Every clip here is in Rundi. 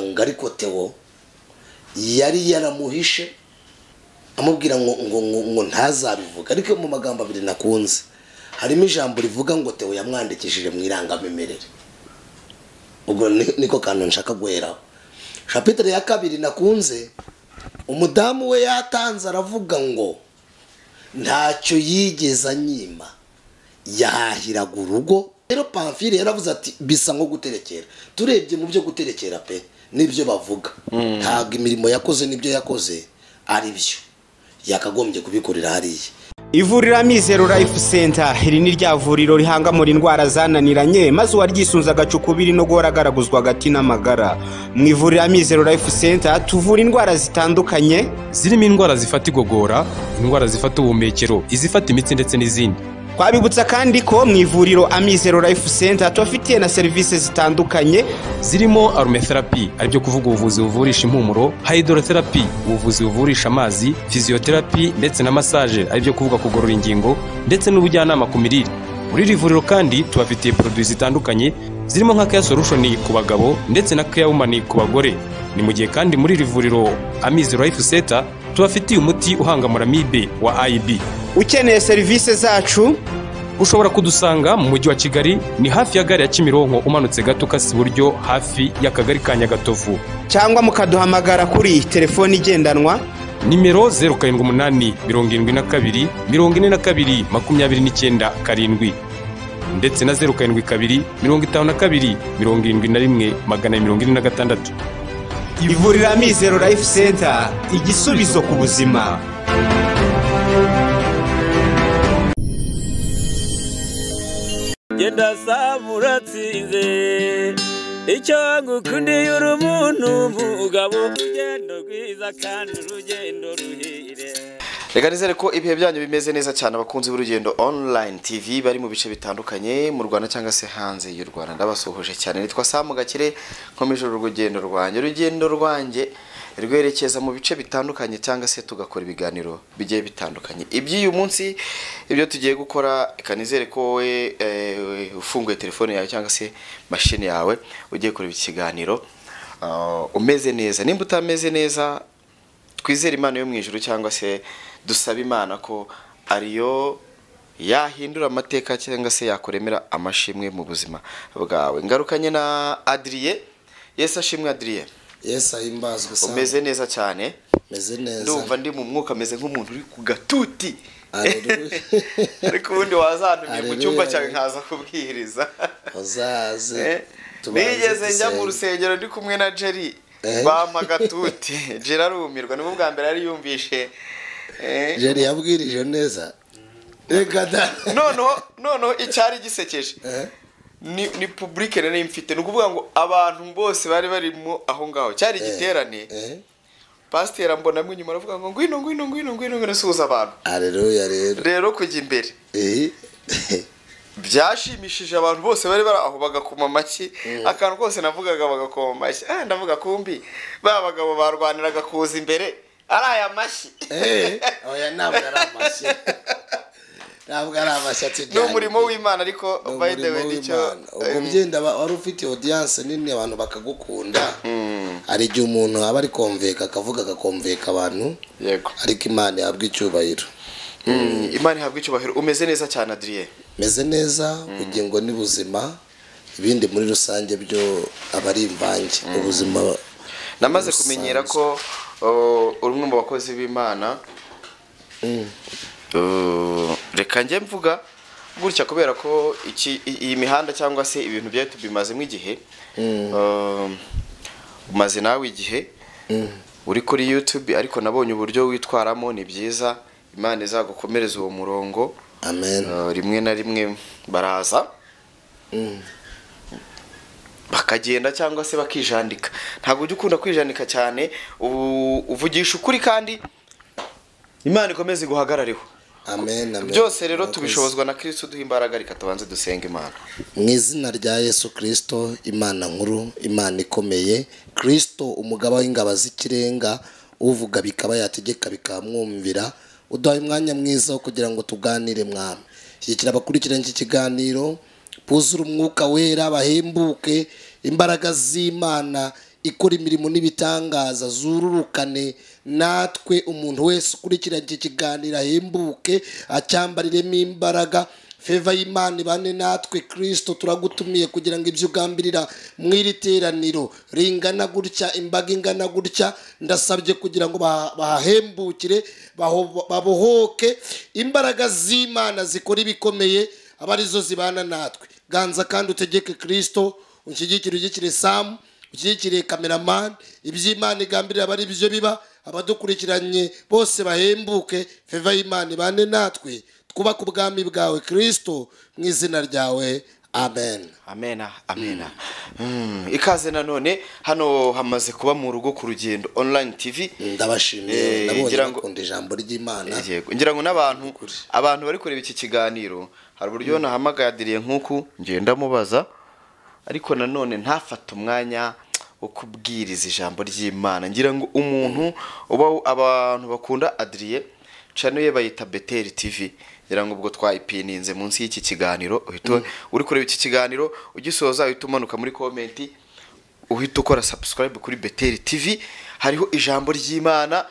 Ngo ariko Theo yari yaramuhishe amubwira ngo ngo ngo ntazabivuga, ariko mu magambo abiri nakunze harimo ijambo rivuga ngo Theo yamwandikishije mu irangamimerere. Ubwo niko kantu nshaka guheraho. Chapitre ya kabiri nakunze, umudamu we yatanze aravuga ngo ntacyo yigeze anyima, yahahiraga urugo. Rero Pamphile yaravuze ati bisa nko guterekera. Turebye mu byo guterekera pe nibyo bavuga, ntabwo imirimo yakoze nibyo yakoze ari byo yakagombye kubikorera hariya. Ivuriro Amizero Life Center iri ni rya vuriro rihangamura indwara zananiranye, maze uwaryisunze agacukubiri no guhora agaraguzwa agati n'amagara. Mu ivuriro Amizero Life Center tuvura indwara zitandukanye zirimo indwara zifata igogora, indwara zifata ubuhumekero, izifata imitsi ndetse n'izindi. Twabibutsa kandi ko mu ivuriro Amizero Life Center tubafitiye na serivisi zitandukanye zirimo aromatherapy, aribyo kuvuga ubuvuzi buvurisha impumuro, hydrotherapy, ubuvuzi buvurisha amazi, physiotherapy ndetse na massage, aribyo kuvuga kugorora ingingo ndetse n'ubujyanama ku mirire. Muri iri vuriro kandi tubafitiye produits zitandukanye zirimo nka Care Solution ku bagabo ndetse na Care Woman ku bagore. Ni mu gihe kandi muri iri vuriro Amizero Life Center tubafitiye umuti uhangamura amibe wa IB. Ukeneye serivisi zacu ushobora kudusanga mu mujyi wa Kigali, ni hafi ya gare ya Kimironko umanutse gato ukase iburyo hafi y'akagari ka Nyagatovu, cyangwa mukaduhamagara kuri telefoni igendanwa nimero 078 72 42 29 7 ndetse na 072 52 71 246. Ivuriro Amizero Life Center, igisubizo ku buzima. Genda samuratsinze icyo ngukundiye uri umuntu mugabo, urugendo rwiza kandi urugendo ruhire. Reka nizere ko ibihe byanyu bimeze neza cyane, abakunzi b'urugendo online TV bari mu bice bitandukanye mu Rwanda cyangwa se hanze y'u Rwanda. Ndabasuhuje cyane, nitwa Sam Gakire, nkomeje urugendo rwanjye. Urugendo rwanjye rwerekeza mu bice bitandukanye cyangwa se tugakora ibiganiro bigiye bitandukanye. Iby'uyu munsi ibyo tugiye gukora, reka nizere ko wowe ufunguye telefone yawe cyangwa se mashini yawe ugiye kureba ikiganiro umeze neza. Nimba utameze neza, twizere Imana yo mu ijuru cyangwa se dusaba Imana ko ariyo yahindura amateka cyangwa se yakuremera amashimwe mu buzima bwawe. Ngarukanye na Adrien. Yesu ashimwe Adrien. Yesu ahimbazwe. Umeze neza cyane. Meze neza. Ndumva ndi mu mwuka meze nk'umuntu uri ku gatuti. Ariko ubundi wazantumye mu cyumba cyawe nkaza kubwiriza. Uzaze. Nigeze njya mu rusengero ndi kumwe na Jerry. Bampa gatuti. Jerry arumirwa, nibwo bwa mbere yari yumvishe. Jerry yabwirije neza. Reka da. Noneho icyari gisekeje. Ni public nari mfite, nukuvuga ngo abantu bose bari barimo aho ngaho cyari igiterane. Pastor ambona mwe nyuma aravuga ngo ngwino ngwino ngwino ngwino ngwino suza abantu. Haleluya. Rero kujya imbere byashimishije abantu bose bari bari aho bagakoma amashyi. Akantu kose navugaga bagakoma amashyi. Ndavuga kumbi ba bagabo barwaniraga kuza imbere ari aya mashyi. Oya ntabwo ari amashyi. Ntabwo ari amashyi. Ni umurimo w'Imana, ariko by the way nicyo ubwo byenda wari ufite audience nini abantu bakagukunda. Hari igihe umuntu aba ari komveka akavuga agakomveka abantu. Yego. Ariko Imana ihabwa icyubahiro. Imana ihabwa icyubahiro. Umeze neza cyane Adrien. Meze neza, ubugingo ni buzima, ibindi muri rusange byo aba ari imvange. Ubuzima namaze kumenyera ko uri umwe mu bakozi b'Imana. Reka njye mvuga gutya kubera ko iyi mihanda cyangwa se ibintu bya YouTube bimazemo igihe. Umaze nawe igihe uri kuri YouTube, ariko nabonye uburyo witwaramo ni byiza. Imana izagukomereza uwo murongo. Amen. Rimwe na rimwe baraza bakagenda cyangwa se bakijandika. Ntabwo ujya ukunda kwijandika cyane, uvugisha ukuri kandi Imana ikomeze guhagarareho. Amen, amen. Byose rero tubishobozwa na Kristo duha imbaraga. Reka tubanze dusenga Imana. Mu izina rya Yesu Kristo, Imana nkuru, Imana ikomeye, Kristo umugaba w'ingabo z'ikirenga, uvuga bikaba yategeka bikamwumvira, uduhaye umwanya mwiza wo kugira ngo tuganire mwami. Shyigikira abakurikirana iki kiganiro, buzure umwuka wera, bahembuke imbaraga z'Imana ikora imirimo n'ibitangaza zururukane natwe. Umuntu wese ukurikira iki kiganiro ahembuke, acyambariremo imbaraga. Favor y'Imana ibane natwe. Kristo, turagutumiye kugira ngo ibyo ugambirira mu iri teraniro ringana gutya, imbaga ingana gutya, ndasabye kugira ngo bahahembukire, babohoke. Imbaraga z'Imana zikora ibikomeye aba arizo zibana natwe. Ganza kandi utegeke Kristo, unshyigikire, ushyigikire Sam, ushyigikire cameraman. Iby'Imana igambirira aba ari byo biba, abadukurikiranye bose bahembuke. Favor y'Imana ibane natwe, twubake ubwami bwawe Kristo, mu izina ryawe, amen. Amena, amena. Ikaze nanone hano, hamaze kuba mu rugo ku Rugendo Online TV. Ndabashimiye. Nabonye ngira ngo- bakunda ijambo ry'Imana. Yego, ngira ngo n'abantu abantu bari kureba iki kiganiro, hari uburyo nahamagaye Adrien nk'uku ngenda mubaza, ariko nanone ntafate umwanya wo kubwiriza ijambo ry'Imana. Ngira ngo umuntu uba abantu bakunda Adrien, channel ye bayita Beteri TV. Ngira ngo ubwo twayipininze munsi y'iki kiganiro. Uhita uri kureba iki kiganiro ugisoza, uhita umanuka muri comment, uhita ukora subscribe kuri Beteri TV. Hariho ijambo ry'Imana.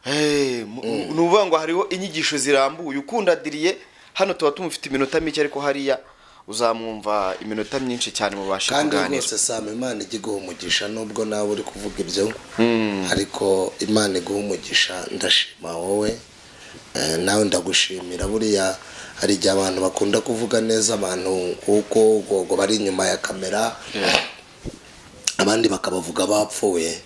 Ni ukuvuga ngo hariho inyigisho zirambuye. Ukunda Adrien, hano tuba tumufite iminota mike, ariko hariya uzamwumva iminota myinshi cyane, mubashe Kandi kuganira. rwose Sam, Imana ijya iguha umugisha, nubwo nawe uri kuvuga ibyo, ariko Imana iguha umugisha. Ndashima wowe. Nawe ndagushimira. Buriya hari igihe abantu bakunda kuvuga neza abantu kuko ngo bari inyuma ya kamera, abandi bakabavuga bapfuye.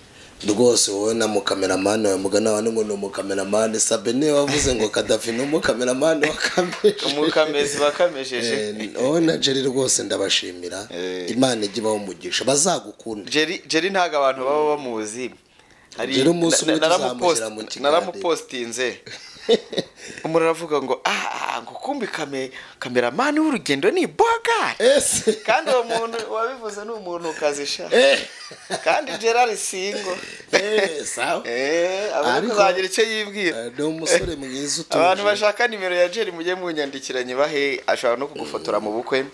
Rwose wowe na mukameramani wawe, mugana wawe ngo ni umukameramani, Sabe niwe wavuze ngo Kadafi ni umukameramani wa kamera. Umukamezi wakamejeje. Wowe na Jerry rwose ndabashimira. Imana ijye ibaha umugisha, bazagukunda. Jerry ntabwo abantu baba bamuzi. Hari Jerry umunsi umwe tuzamushyira mu kiganiro. Naramupostinze, umuntu aravuga ngo ah, ngo kumbi kameramani w'urugendo ni bogari. Ese? Kandi uwo muntu wabivuze ni umuntu kazisha. Kandi Gerard singo. Sawa. Abona Ariko- kuzagira icyo yibwira. Ni umusore mwiza Abantu utuje. bashaka nimero ya Jerry, mujye munyandikiranye bahe. Ashobora no kugufotora mu bukwe,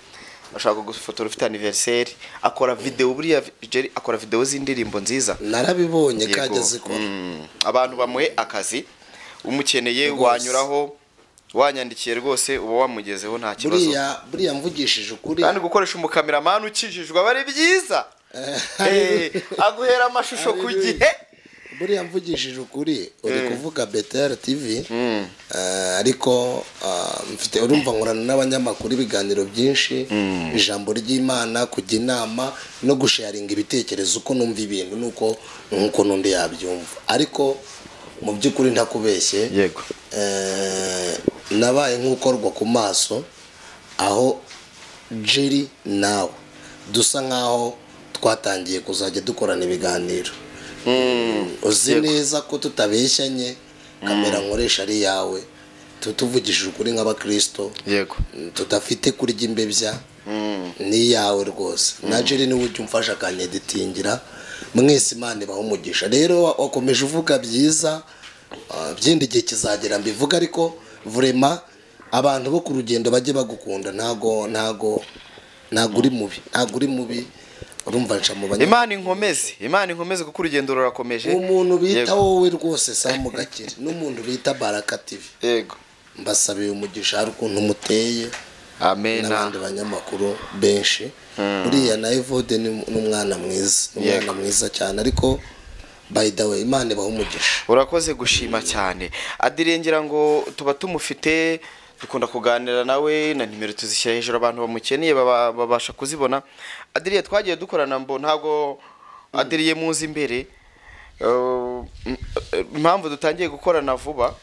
ashobora kugufotora ufite anniversaire, akora video. Buriya Jerry akora video z'indirimbo nziza. Narabibonye. Yego. Kajya zikora. Abantu bamuhe akazi, umukeneye Rwose. wanyuraho wanyandikiye, rwose uba wamugezeho nta kibazo. Buriya mvugishije ukuri, Kandi gukoresha umukameramani ukijijwe aba ari byiza. Aguhera amashusho ku Hallelujah. gihe. Buriya mvugishije ukuri, uri kuvuga BTR TV, ariko mfite, urumva nkorana n'abanyamakuru ibiganiro byinshi, ijambo ry'Imana, kujya inama no gusharinga ibitekerezo uko numva ibintu nuko nkuko n'undi yabyumva. Ariko mu by'ukuri ntakubeshye, nabaye nk'ukorwa ku maso aho Jerry nawe dusa nkaho twatangiye kuzajya dukorana ibiganiro. Uzi neza ko tutabeshyanye, kamera nkoresha ari iyawe. Tuvugishije ukuri nk'abakristo, tudafite kurya imbebya, ni iyawe rwose. Na Jerry niwe ujya umfasha akanyeditingira. Mwese Imana ibaha umugisha. Rero wakomeje uvuga byiza, byindi igihe kizagera mbivuga, ariko vraiment abantu bo ku rugendo bajye bagukunda. Ntago uri mubi, ntago uri mubi. Urumva nca mu banya. Imana inkomeze, Imana inkomeze, kuko urugendo rurakomeje. Umuntu bita wowe rwose Samu Gakire n'umuntu bita Baraka TV, mbasabiye umugisha. Hari ukuntu muteye Amena. n'abandi banyamakuru benshi. Buriya na Evode ni umwana mwiza, ni umwana mwiza cyane. Ariko by the way, Imana ibaha umugisha. Urakoze gushima cyane. Adrien ngira ngo tuba tumufite, dukunda kuganira nawe, na nimero tuzishyira hejuru, abantu bamukeneye babasha kuzibona. Adrien twagiye dukorana mbo ntabwo Adrien muzi imbere. Impamvu dutangiye gukorana vuba,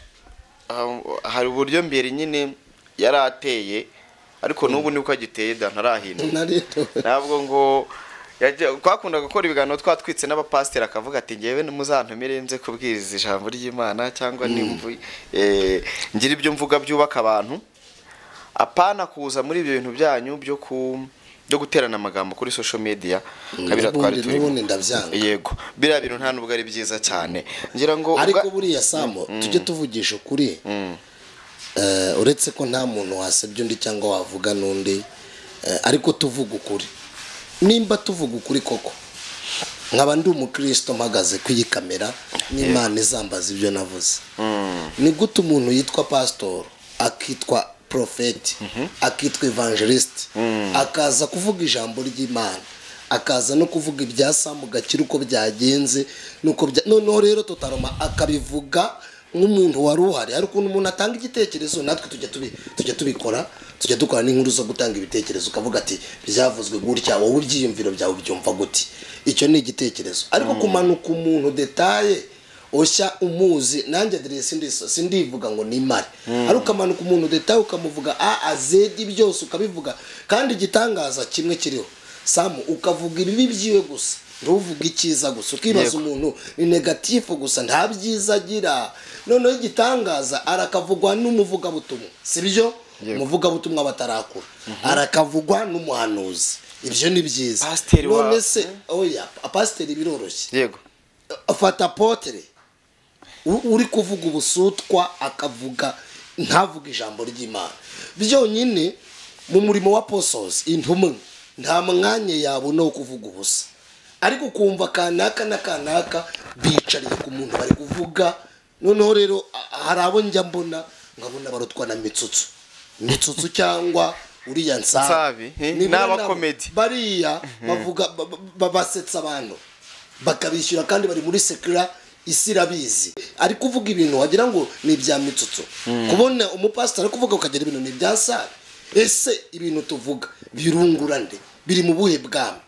hari uburyo mbere nyine yari ateye, ariko n'ubu niko agiteye da, ntarahinduka. Ntabwo ngo twakundaga gukora ibiganiro twatwitse n'abapasiteri, akavuga ati ngewe muzantumire nze kubwiriza ijambo ry'Imana, cyangwa nimvu ngira ibyo mvuga byubaka abantu, apana kuza muri ibyo bintu byanyu byo guterana amagambo kuri social media kabira twari turimo. N'ubundi ndabyanga. Yego, biriya bintu nta nubwo ari byiza cyane, ngira ngo Ariko buriya Samo, tujye tuvugisha ukuri. Uretse ko nta muntu wasebya undi cyangwa wavuga n'undi, ariko tuvuga ukuri, nimba tuvuga ukuri koko. Nkaba ndi umukristo mpagaze ku iyi kamera n'Imana izambaza ibyo navuze. Ni gute umuntu yitwa pastor, akitwa profeti, akitwa evangelist, akaza kuvuga ijambo ry'Imana, akaza no kuvuga ibya Samu Gakire uko byagenze nuko noneho rero tutaroma akabivuga nk'umuntu wari uhari. Hari ukuntu umuntu atanga igitekerezo, natwe tujya tubikora, tujya dukora n'inkuru zo gutanga ibitekerezo, ukavuga ati byavuzwe gutya, wowe ibyiyumviro byawe ubyumva gute? Icyo ni igitekerezo. Ariko kumanuka umuntu detaye oshya umuzi, nanjye aderesi sindivuga ngo ni mare, ariko ukamanuka umuntu detaye ukamuvuga a a z byose ukabivuga. Kandi igitangaza kimwe kiriho Samu, ukavuga ibibi byiwe gusa, ntuvuge icyiza gusa, ukibaza umuntu ni negatifu gusa, nta byiza agira. Noneho igitangaza arakavugwa n'umuvugabutumwa, sibyo? Umuvugabutumwa batarakura arakavugwa n'umuhanuzi, ibyo ni byiza. None se oya pasiteri biroroshye. Yego. Afata apotre uri kuvuga ubusutwa akavuga ntavuga ijambo ry'Imana byonyine. Mu murimo wa apostles, intumwa, nta mwanya yabona wo kuvuga ubusa, ariko kumva kanaka na kanaka bicariye ku muntu bari kuvuga. Noneho rero hari abo njya mbona nkabona barutwa na mitsutsu cyangwa uriya Nsabi n'abakomedi bariya bavuga babasetsa abantu bakabishyura, kandi bari muri sekura isi irabizi. Ari kuvuga ibintu wagira ngo ni ibya mitsutsu. Kubona umupasiteri ari kuvuga ukagira ibintu ni ibya Nsabi. Ese ibintu tuvuga birungura nde? Biri mu buhe bwami?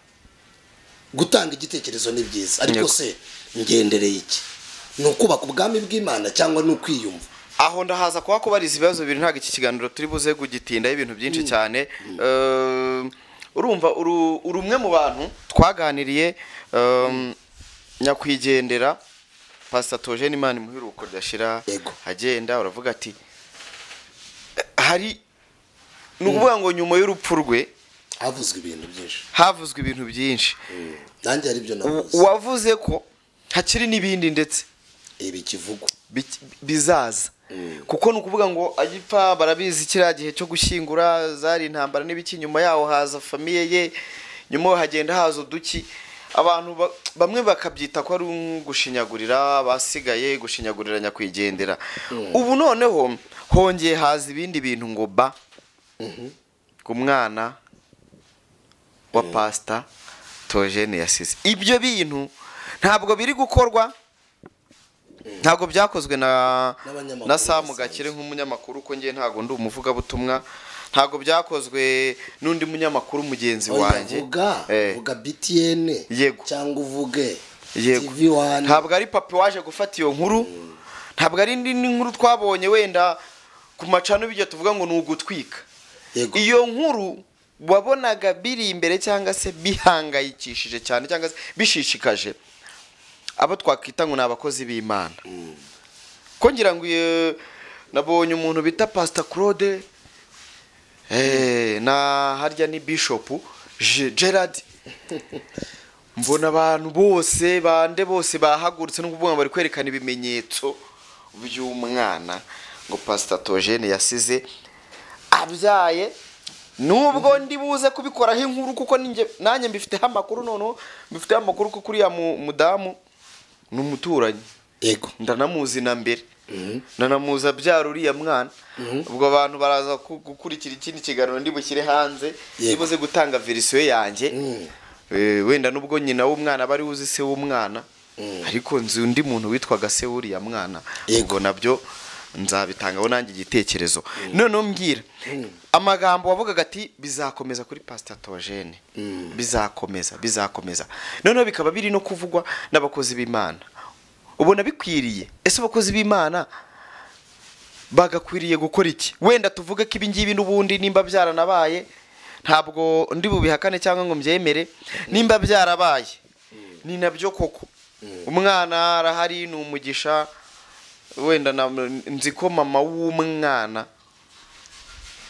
Gutanga igitekerezo ni byiza, ariko se ngendereye iki? Ni ukubaka ubwami bw'Imana cyangwa ni ukwiyumva? Aho ndahaza kuba kubariza ibibazo bibiri, ntabwo iki kiganiro turi buze kugitindaho ibintu byinshi cyane. Urumva uri umwe mu bantu twaganiriye nyakwigendera Pastor Theogene, Imana imuhe ridashira, agenda uravuga ati hari ni ukuvuga ngo nyuma y'urupfu rwe havuzwe ibintu byinshi, havuzwe ibintu byinshi. Nanjye ari byo navuze, wavuze ko hakiri n'ibindi ndetse ibikivugwa bizaza. Kuko ni ukuvuga ngo agipfa barabizi kiriya gihe cyo gushyingura zari intambara n'ibiki, nyuma yaho haza famiye ye, nyuma hagenda haza uduki, abantu bamwe bakabyita ko ari gushinyagurira basigaye, gushinyagurira nyakwigendera. Ubu noneho hongeye haza ibindi bintu ngo ba ku mwana wa Pastor Theogene yasize. Ibyo bintu ntabwo biri gukorwa, ntabwo byakozwe na Samu Gakire nk'umunyamakuru, ko ngiye ntabwo ndi umuvugabutumwa, ntabwo byakozwe n'undi munyamakuru mugenzi wanjye. Vuga BTN cyangwa uvuge TV1. Ntabwo ari papi waje gufata iyo nkuru, ntabwo ari indi nkuru twabonye wenda ku macano bijya tuvuga ngo ni ugutwika. Iyo nkuru wabonaga biri imbere cyangwa se bihangayikishije cyane cyangwa se bishishikaje abo twakwita ngo ni abakozi b'Imana. Ko ngira ngo nabonye umuntu bita Pastor Claude na harya ni Bishop Gerard, mbona abantu bose bande bose bahagurutse no kuvuga bari kwerekana ibimenyetso by'umwana ngo Pastor Theogene yasize abyaye. Nubwo ndi buze kubikoraho inkuru kuko nanjye mbifiteho amakuru, noneho mbifiteho amakuru ko kuriya mudamu ni umuturanyi. Yego. Ndanamuzi na mbere, ndanamuzi abyara uriya mwana. Ubwo abantu baraza gukurikira ikindi kiganiro ndi bushyire hanze, ndi buze gutanga verisiyo yanjye. Wenda nubwo nyina w'umwana bari uzi se w'umwana, ariko nzi undi muntu witwaga se w'uriya mwana. Ubwo nabyo nzabitangaho nanjye igitekerezo. Noneho mbwira amagambo wavugaga ati bizakomeza kuri Pastor Theogene, bizakomeza bizakomeza, noneho bikaba biri no kuvugwa n'abakozi b'Imana. Ubona bikwiriye? Ese abakozi b'Imana bagakwiriye gukora iki? Wenda tuvuge ko ibi ngibi n'ubundi nimba byaranabaye, ntabwo ndi bubihakane cyangwa ngo mbyemere, nimba byarabaye ni nabyo koko. Umwana arahari ni umugisha, wenda nzi ko mama w'umwana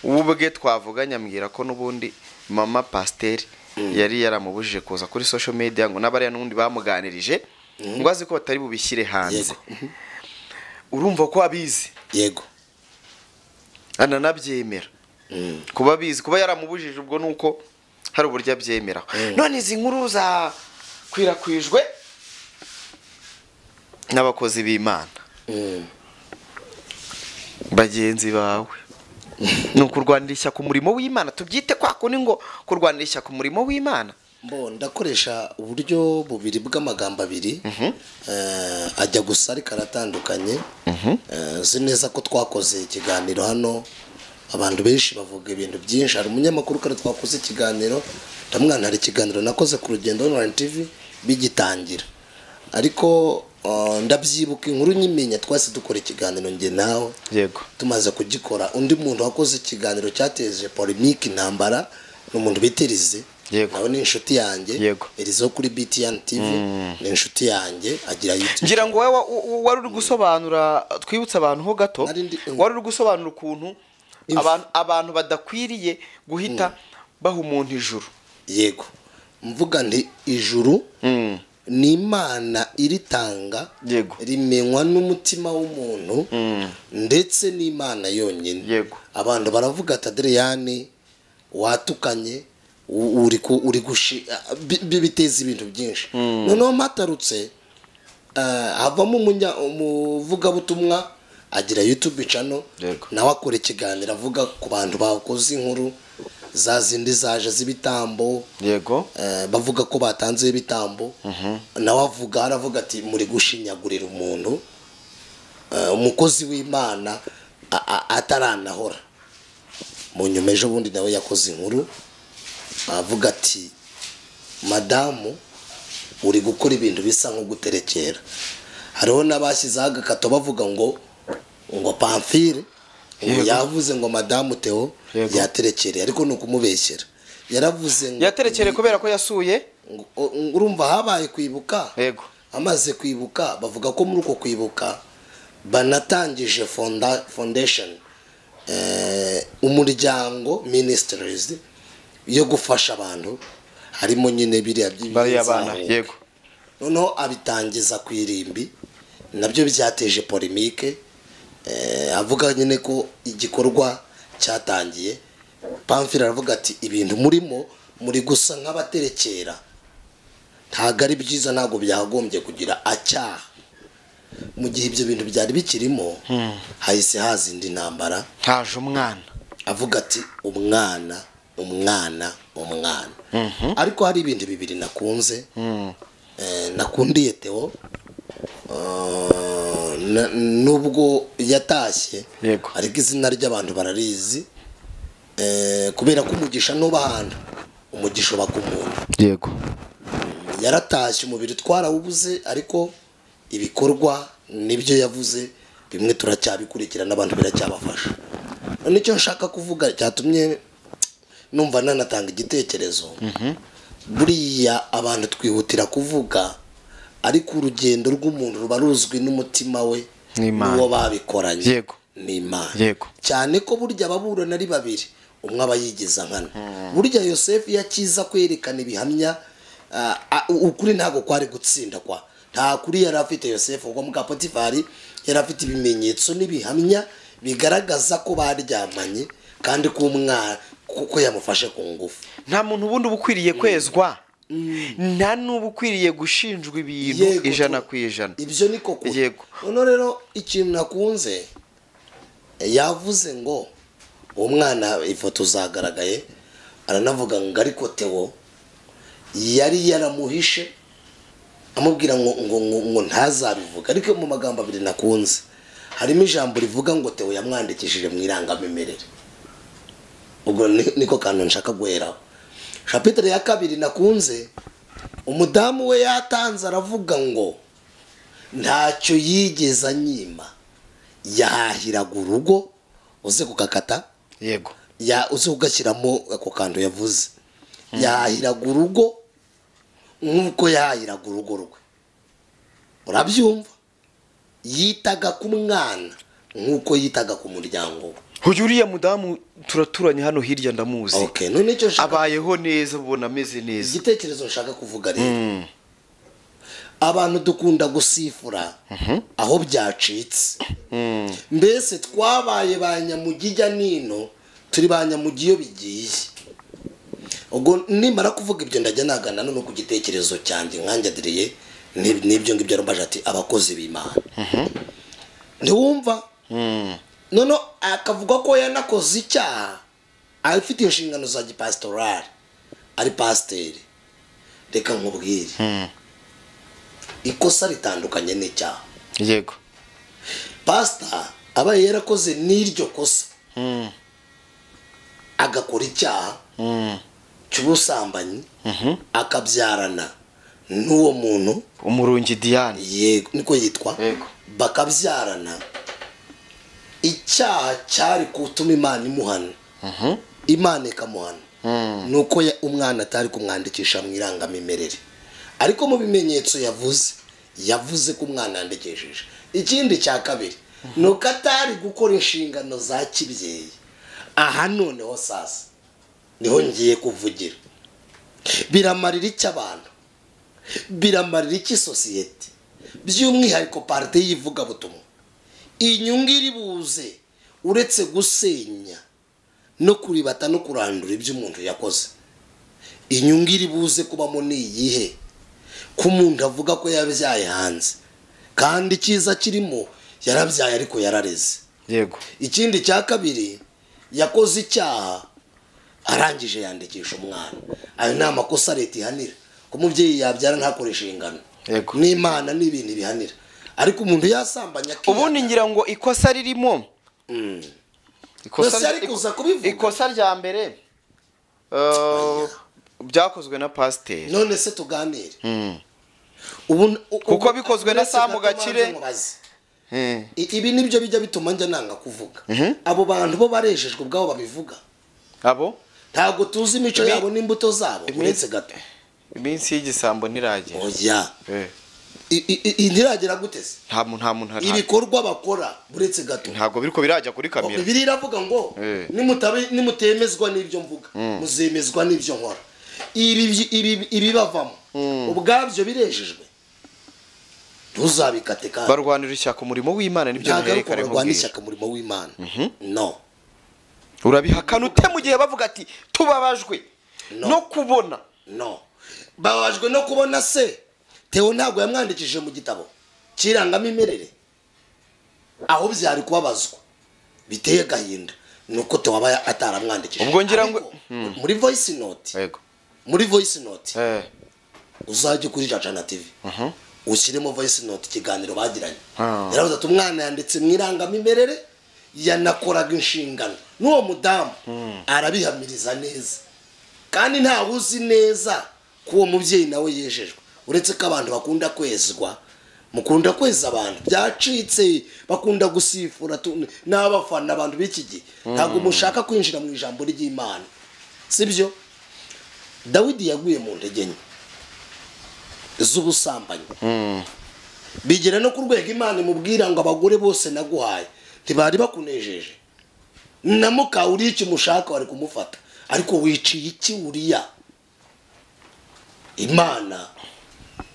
ubwe twavuganye ambwira ko n'ubundi mama pasiteri yari yaramubujije kuza kuri social media, ngo n'abariya n'ubundi bamuganirije ngo azi ko batari bubishyire hanze. Urumva ko abizi? Yego. Ananabyemera. Kuba abizi, kuba yaramubujije ubwo nuko hari uburyo abyemera. None izi nkuru za Yakwirakwijwe n'abakozi b'Imana bagenzi bawe. Ni ukurwanira ishyaka umurimo w'Imana, tubyite kwa kundi ngo kurwanira ishyaka umurimo w'Imana. Mbo ndakoresha uburyo bubiri bw'amagambo abiri, ajya gusa ariko aratandukanye. Nzi neza ko twakoze ikiganiro hano, abantu benshi bavuga ibintu byinshi. Hari umunyamakuru kare twakoze ikiganiro, ndamwana hari ikiganiro nakoze ku Rugendo Online TV bigitangira, ariko ndabyibuka inkuru nyimenya twase dukora ikiganiro nge nawe. Yego. Tumaze kugikora, undi muntu wakoze ikiganiro cyateje polemique intambara ni umuntu biterize. Yego. Nawe ni inshuti yanjye. Yego. Erizo kuri BTN TV ni inshuti yanjye, agira YouTube. Ngira ngo wowe wari uri gusobanura, twibutse abantu ho gato, wari uri gusobanura ukuntu abantu badakwiriye guhita baha umuntu ijuru. Yego. Mvuga nti ijuru ni Imana iritanga. Yego. Rimenywa n'umutima w'umuntu ndetse n'Imana yonyine. Yego. Abantu baravuga ati Adriyani watukanye uri gushi biteza ibintu byinshi. Noneho matarutse havamo umuvugabutumwa agira YouTube channel, nawe akora ikiganiro avuga ku bantu bakoze inkuru za zindi zaje z'ibitambo. Yego. Bavuga ko batanze ibitambo. Nawe avuga, aravuga ati muri gushinyagurira umuntu, umukozi w'Imana ataranahora. Mu nyuma ejo bundi nawe yakoze inkuru avuga ati madamu uri gukora ibintu bisa nko guterekera. Hariho n'abashyizeho agakato bavuga ngo Pamphile ngo yavuze ngo madamu Theo yaterekereye, ariko ni ukumubeshyera. Yaravuze ngo yaterekereye kubera ko yasuye, urumva habaye kwibuka. Yego. Amaze kwibuka bavuga ko muri uko kwibuka banatangije foundation, umuryango ministries yo gufasha abantu, harimo nyine biriya by'abana. Yego. Noneho abitangiza ku irimbi, nabyo byateje polemique. Avuga nyine ko igikorwa cyatangiye. Pamphile aravuga ati ibintu murimo muri gusa nk'abaterekera, ntago ari byiza, ntago byagombye kugira acyaha. Mu gihe ibyo bintu byari bikirimo, hahise haza indi ntambara, haje umwana avuga ati umwana umwana umwana. Ariko hari ibintu bibiri nakunze, nakundiye Theo, nubwo yatashye ariko izina ry'abantu bararizi, kubera ko umugisha nuba ahantu umugisha uba ku muntu. Yego. Yaratashye umubiri twarawubuze, ariko ibikorwa nibyo yavuze bimwe turacyabikurikira n'abantu biracyabafasha. Nicyo nshaka kuvuga cyatumye numva nanatanga igitekerezo. Buriya abantu twihutira kuvuga, ariko urugendo rw'umuntu ruba ruzwi n'umutima we n'uwo babikoranye. Yego. N'Imana. Yego. Cyane ko burya ababurana ari babiri, umwe aba yigiza nkana. Burya Yosefu yakiza kwerekana ibihamya, ukuri ntago kwari gutsinda kwa. Nta kuri yari afite Yosefu, kuko muka Potifari yari afite ibimenyetso n'ibihamya bigaragaza ko baryamanye kandi ko umwana kuko yamufashe ku ngufu. Nta muntu ubundi ubukwiriye kwezwa, nta n'ubukwiriye gushinjwa ibintu 100%. Ibyo niko kuri. Yego. None rero ikintu nakunze, yavuze ngo umwana ifoto zagaragaye, aranavuga ngo ariko Theo yari yaramuhishe amubwira ngo ntazabivuga. Ariko mu magambo abiri nakunze harimo ijambo rivuga ngo Theo yamwandikishije mu irangamimerere. Ubwo niko kantu nshaka guheraho. Chapitre ya kabiri nakunze, umudamu we yatanze aravuga ngo ntacyo yigeze anyima, yahahiraga urugo. Uze kukakata. Yego. Ya uze kugashyiramo ako kantu yavuze. Yahahiraga urugo nkuko yahahiraga urugo rwe. Urabyumva? Yitaga ku mwana nkuko yitaga ku muryango we. Uyu uriya mudamu turaturanye hano hirya ndamuzi. Okay, none icyo nshaka, abayeho neza, ubona ameze neza. Igitekerezo nshaka kuvuga rero, abantu dukunda gusifura aho byacitse. Mbese twabaye ba nyamugijya nino, turi ba nyamugi iyo bigiye. Ubwo nimara kuvuga ibyo ndajya nagana no ku gitekerezo cyanjye nkanjyadiriye n'ibyo ngibyo arumbaje ati abakozi b'Imana. Ntiwumva? None akavuga ko yanakoze icyaha afite inshingano za gipastorale, ari pasiteri. Reka nkubwire, ikosa ritandukanye n'icyaha. Yego. Pastor aba yarakoze n'iryo kosa, agakora icyaha cy'ubusambanyi, akabyarana n'uwo muntu Umurungi Diane. Yego, niko yitwa. Bakabyarana, icyaha cyari gutuma Imana imuhana, Imana ikamuhana, nuko umwana atari kumwandikisha mu irangamimerere. Ariko mu bimenyetso yavuze ko umwana yandikishije. Ikindi cya kabiri nuko atari gukora inshingano za kibyeyi. Aha noneho sasa niho ngiye kuvugira. Biramarira iki abantu? Biramarira iki sosiyete? By'umwihariko parti y'ivugabutumwa. Inyungu iri buze uretse gusenya no kuribata no kurandura ibyo umuntu yakoze, inyungu iri buze kubamo ni iyihe? Ko umuntu avuga ko yabyaye hanze kandi icyiza kirimo yarabyaye ariko yarareze. Yego. Ikindi cya kabiri, yakoze icyaha arangije yandikisha umwana. Ayo ni amakosa leta ihanira. Ko umubyeyi yabyara ntakoresha ingano. Yego. N'Imana n'ibintu bihanira. Ariko umuntu yasambanya ubundi ngira ngo ikosa ririmo. Ikosa rya mbere byakozwe na pasiteri. None se tuganire. Kuko bikozwe na Samu Gakire. Ibi nibyo bijya bituma njya nanga kuvuga. Abo bantu bo barejejwe ubwabo babivuga. Abo ntabwo tuzi imico yabo n'imbuto zabo uretse gato. Iminsi y'igisambo ntiragera. Oya. Ntiragera gute se? Nta muntu ibikorwa bakora uretse gato. Ntabwo biriko birajya kuri kamera. Bibiliya iravuga ngo nimutemezwa n'ibyo mvuga, muzemezwa n'ibyo nkora. Ibi bavamo ubwabyo birejejwe. Ntuzabikate kandi. Barwanira ishyaka umurimo w'Imana nibyo biherekare nkubwira. Barwanira ishyaka umurimo w'Imana. No. Urabihakana ute mu gihe bavuga ati tubabajwe no kubona? No. Babajwe no kubona se Theo ntabwo yamwandikishije mu gitabo cy'irangamimerere. Aho byari kubabazwa biteye gahinda nuko Theo aba ataramwandikishije. Ubwo ngira ngo muri voice note. Yego. Muri voice note. Uzajye kuri Jacana TV. Ushyiremo voice note ikiganiro bagiranye. Yaravuze ati umwana yanditse mu irangamimerere yanakoraga inshingano. N'uwo mudamu arabihamiriza neza. Kandi nta uzi neza ko uwo mubyeyi nawe yejejwe. Uretse ko abantu bakunda kwezwa, mukunda kweza abantu byacitse, bakunda gusifura n'abafana abantu b'iki gihe. Ntabwo mushaka kwinjira mu ijambo ry'Imana. Sibyo? Dawidi yaguye mu ntege nke z'ubusambanyi. Bigera no ku rwego Imana imubwira ngo abagore bose naguhaye ntibari bakunejeje. Na muka uri iki mushaka wari kumufata, ariko wiciye iki uriya? Imana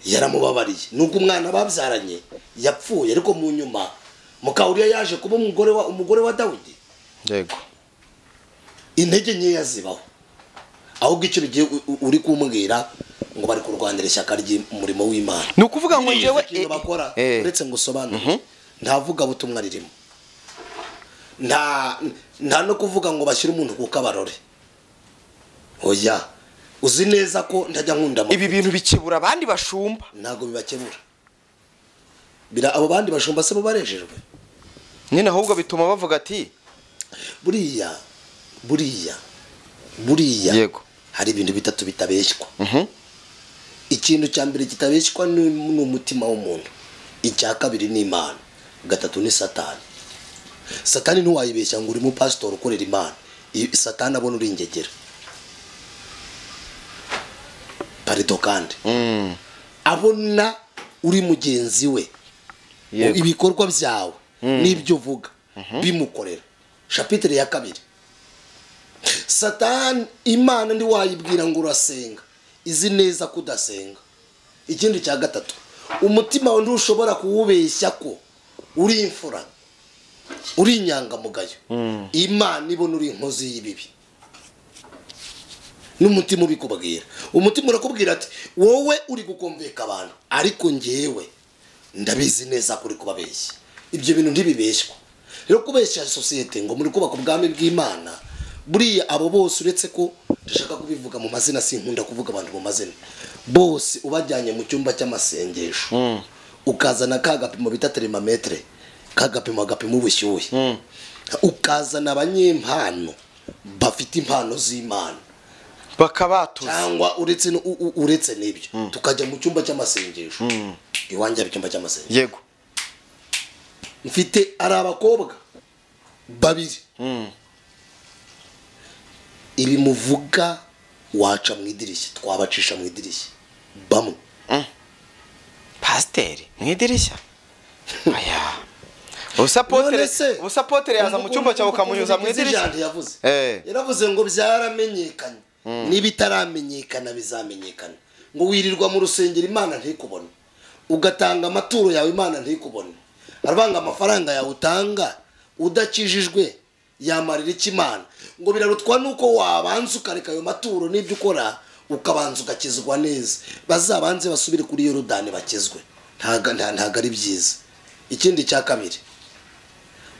yaramubabariye. Nubwo umwana babyaranye yapfuye, ariko mu nyuma muka uriya yaje kuba umugore wa Dawidi. Yego. Intege nkeya zibaho. Ahubwo icyo bigiye uri kumbwira ngo bari kurwanira ishyaka ry'umurimo w'Imana. Ni ukuvuga ngo ngewe bakora uretse ngo usobanure ntavuga butumwa ririmo. Nta no kuvuga ngo bashyire umuntu ku kabarore. Oya. Uzi neza ko ntajya nkunda ibi bintu bikebura abandi bashumba. Ntago bibakebura. Bira abo bandi bashumba se bo barejejwe. Nyine ahubwo bituma bavuga ati buriya. Yego. Hari ibintu bitatu bitabeshywa. Ikintu cya mbere kitabeshywa ni umutima w'umuntu. Icya kabiri ni Imana. Gatatu ni Satani. Satani ntiwayibeshya ngo uri mu pastor ukorera Imana. Satani abona uri ingegera. Parito kandi. Abona uri mugenzi we. Ibikorwa byawe n'ibyo uvuga bimukorera. Chapitre ya 2. Satani Imana ndi wayibwira ngo urasenga, izi neza kudasenga. Ikindi cya gatatu, umutima wawe ntushobora kuwubeshya ko uri imfura, uri inyangamugayo. Imana ibona uri inkozi y'ibibi. N'umutima ubikubwira, umutima urakubwira ati wowe uri gukomveka abantu, ariko njyewe ndabizi neza kuri kubabeshya. Ibyo bintu ntibibeshywa. Rero kubeshya sosiyete ngo muri kubaka ubwami bw'Imana, buriya abo bose, uretse ko ndashaka kubivuga mu mazina, sinkunda kuvuga abantu mu mazina, bose ubajyanye mu cyumba cy'amasengesho, ukazana ka gapimo bita thermometre, ka gapimo gapima ubushyuhe, ukazana abanyempano bafite impano z'Imana bakabatuza, cyangwa uretse n'ibyo, tukajya mu cyumba cy'amasengesho. Iwanjye icyumba cy'amasengesho, yego, mfite ari abakobwa babiri. Ibi muvuga waca mu idirishya, twabacisha mu idirishya bamwe. Pasiteri mu idirishya? Aya, ubusapotere yaza mu cyumba cyawe ukamunyuza mu idirishya. Yaravuze ngo byaramenyekanye, nibitaramenyekana bizamenyekana. Ngo wirirwa mu rusengero Imana ntikubone, ugatanga amaturo yawe Imana ntikubone, arabanga amafaranga yawe utanga udakijijwe yamarira iki Imana? Ngo birarutwa nuko wabanza ukareka ayo maturo n'ibyo ukora, ukabanza ugakizwa neza. Bazabanze basubire kuri Yorodani bakizwe. Ntago ari byiza. Ikindi cya kabiri,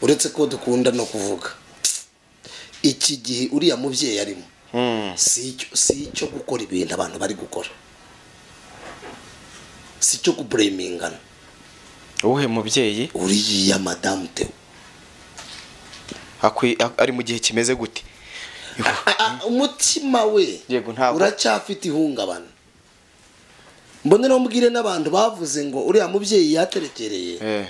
uretse ko dukunda no kuvuga, iki gihe uriya mubyeyi arimo si icyo gukora ibintu abantu bari gukora, si icyo kuburemingana. Uwuhe mubyeyi? Uriya madamu Theo ari mu gihe kimeze gute? Umutima we uracyafite ihungabana. Mbonera mbwire n'abantu bavuze ngo uriya mubyeyi yaterekereye.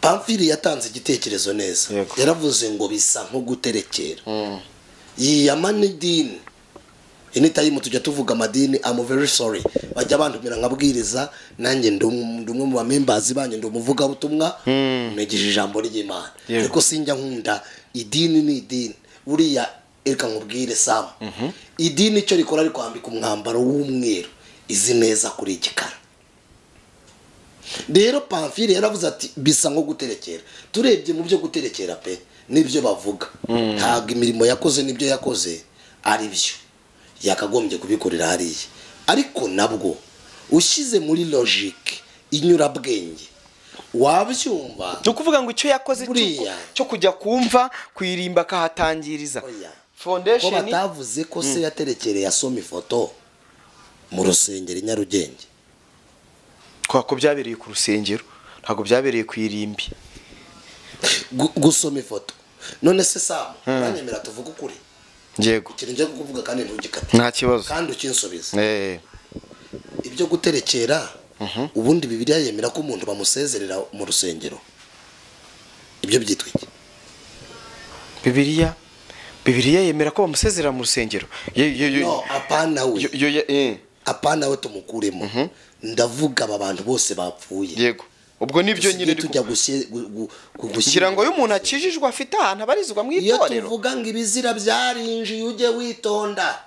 Pamfili yatanze igitekerezo neza, yaravuze ngo bisa nko guterekera. Yiyama n'idini. Anytime tujya tuvuga amadini, I'm very sorry, bajya bantumira nkabwiriza, nanjye ndi umwe mu bamembazi banyu, ndi umuvugabutumwa, negeje ijambo ry'Imana. Ariko sinjya nkunda idini. Ni idini buriya, reka nkubwire Sam, idini icyo rikora ari kwambika umwambaro w'umweru izi neza kuri igikara. Rero Pamfile yaravuze ati bisa nko guterekera. Turebye mu byo guterekera pe nibyo bavuga, ntabwo imirimo yakoze nibyo yakoze ari byo yakagombye kubikorera hariya. Ariko nabwo ushyize muri logique inyurabwenge wabyumva. Ni ukuvuga ngo icyo yakoze cyo kujya kumva kuyirimba akahatangiriza foundation, ko batavuze ko se yaterekereye asoma ifoto mu rusengero Nyarugenge, ko byabereye ku rusengero, ntabwo byabereye ku irimbi gusoma ifoto. None se Sam, uranyemera tuvuga ukuri? Yego. Ikintu ngiye kukuvuga kandi ntugikate. Nta kibazo. Kandi ukinsubiza. Ibyo guterekera, ubundi Bibiliya yemera ko umuntu bamusezerera mu rusengero. Ibyo byitwa iki? Bibiliya yemera ko bamusezerera mu rusengero. No, apana we. Apana we tumukuremo. Ndavuga aba bantu bose bapfuye. Yego. Ubwo nibyo nyine tujya kugira ngo uyu akijijwe afite ahantu abarizwa mu itorero. Iyo tuvuga ngo ibizira byarinjiye ujye witonda,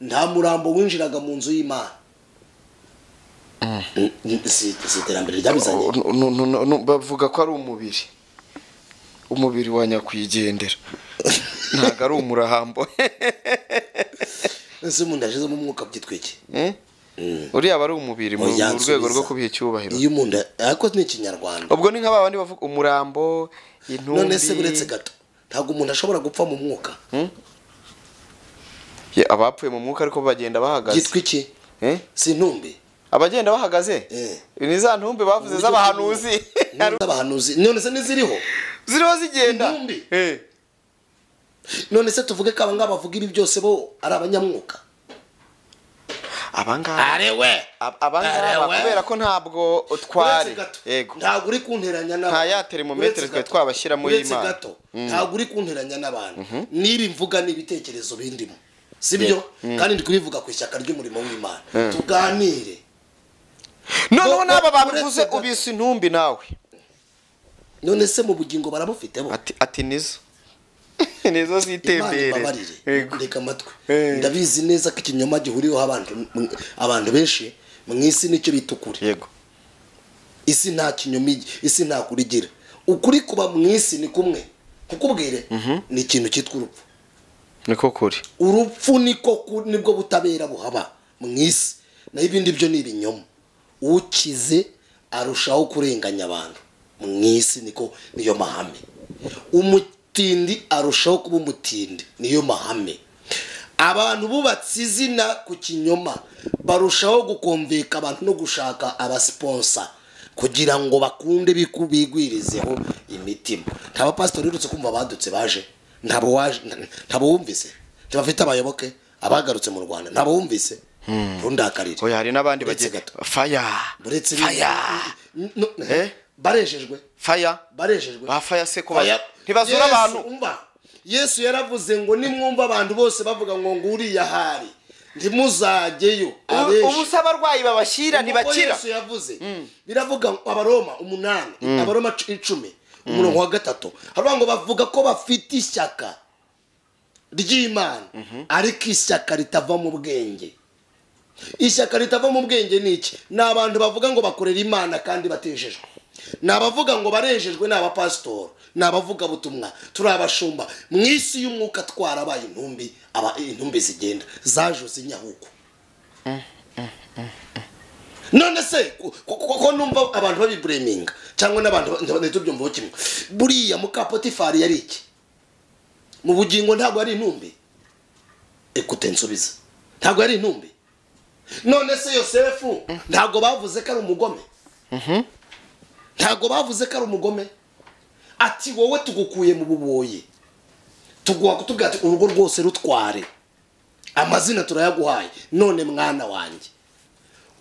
nta murambo winjiraga mu nzu y'Imana. Si iterambere ryabizanye. Bavuga ko ari umubiri wa nyakwigendera, ntabwo ari umurahambo. Ese umuntu yashizemo umwuka byitwa iki? Uriya bari umubiri mu rwego rwo kubiha icyubahiro. Iyo umuntu ariko ni ikinyarwanda. Ubwo ni nk'aba bandi bavuga umurambo, intumbi. None se buretse gato, ntabwo umuntu ashobora gupfa mu mwuka? Abapfuye mu mwuka ariko bagenda bahagaze. Byitwa iki? Si intumbi. Abagenda bahagaze? Ni za ntumbi bavuze z'abahanuzi. Z'abahanuzi. None se niziriho? Ziriho zigenda. Intumbi. None se tuvuge ko aba ngaba bavuga ibi byose bo ari abanyamwuka? Abangaba kubera ko ntabwo twari, yego, ntabwo uri kunteranya n'abantu, nta ya thermometer twe twabashyira muri Imana, ntabwo uri kunteranya n'abantu. Niba imvuga n'ibitekerezo bindimo, sibyo? Kandi ndi kubivuga ku ishyaka ry'umurimo w'Imana, tuganire. Noneho n'aba babivuze ubise intumbi nawe. None se mu bugingo barabufite bo? Ati nizo nizo zitembere. Reka amatwi. Ndabizi neza ko ikinyoma gihuriyeho abantu benshi mu isi nicyo bita ukuri. Yego. Isi nta kinyoma, isi nta kurigira. Ukuri kuba mu isi ni kumwe. Kukubwire ni ikintu cyitwa urupfu. Niko kuri. Urupfu niko nibwo butabera buhaba mu isi, naho ibindi byo ni ibinyoma. Ukize arushaho kurenganya abantu mu isi, niko niyo mahame. Umutindi arushaho kuba umutindi, niyo mahame. Abantu bubatse izina ku kinyoma barushaho gukomveka abantu no gushaka abasponsa kugira ngo bakunde bigwirizeho imitima. Nta bapasitori uretse kumva badutse baje, ntabo waje, ntabo wumvise, ntibafite abayoboke abagarutse mu Rwanda, ntabo wumvise. Rundakarire. Oya, hari nabandi bagiye fire. Fire. Barejejwe. Fire. Barejejwe. Ba fire se ko ntibazura abantu. Umva. Yesu yaravuze ngo nimwumva abantu bose bavuga ngo nguriya hari, ntimuzajyeyo. Ubu se abarwayi babashyira ntibakira. Yesu yavuze biravuga Abaroma 8, Abaroma 10 umurongo wa 3, haravuga ngo bavuga ko bafite ishyaka ry'Imana, ariko ishyaka ritava mu bwenge. Ishyaka ritava mu bwenge ni iki? Ni abantu bavuga ngo bakorera Imana kandi batejejwe. Ni abavuga ngo barejejwe, ni abapasitori, ni abavuga butumwa, turi abashumba. Mu isi y'umwuka twarabaye intumbi, aba intumbi zigenda zajoze inyahuko. None se ko numva abantu babibureminga cyangwa n'abantu ntitubyumvaho kimwe, buriya muka Potifari yari iki mu bugingo? Ntabwo ari intumbi. Ekute nsubiza, ntabwo ari intumbi. None se Yosefu ntabwo bavuze ko ari umugome? Ntabwo bavuze ko ari umugome? Ati wowe tugukuye mu buboyi, tuguha kutubwira ati urugo rwose rutware, amazina turayaguhaye, none mwana wanjye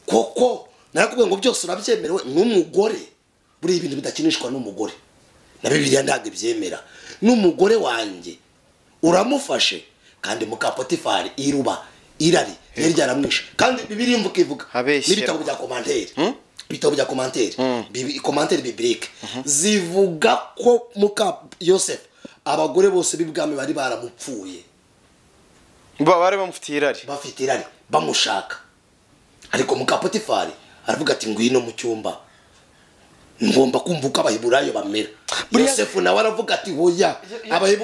koko narakubwiye ngo byose urabyemerewe n'umugore. Buri ibintu bidakinishwa n'umugore, na Bibiliya ntabwo ibyemera. N'umugore wanjye uramufashe, kandi muka Potifari iruba irari yari ryaramwishe. Kandi Bibiliya imvuga ivuga n'ibitabo bya commentaire, ibitabo bya commentaire, commentaire biblique zivuga ko muka Yosef abagore bose b'ibwami bari baramupfuye, bari bamufitiye irari, bafite irari bamushaka. Ariko muka Potifari aravuga ati ngwino mu cyumba, ngomba kumva uko Abaheburayo bamera. Yosefu nawe aravuga ati hoya,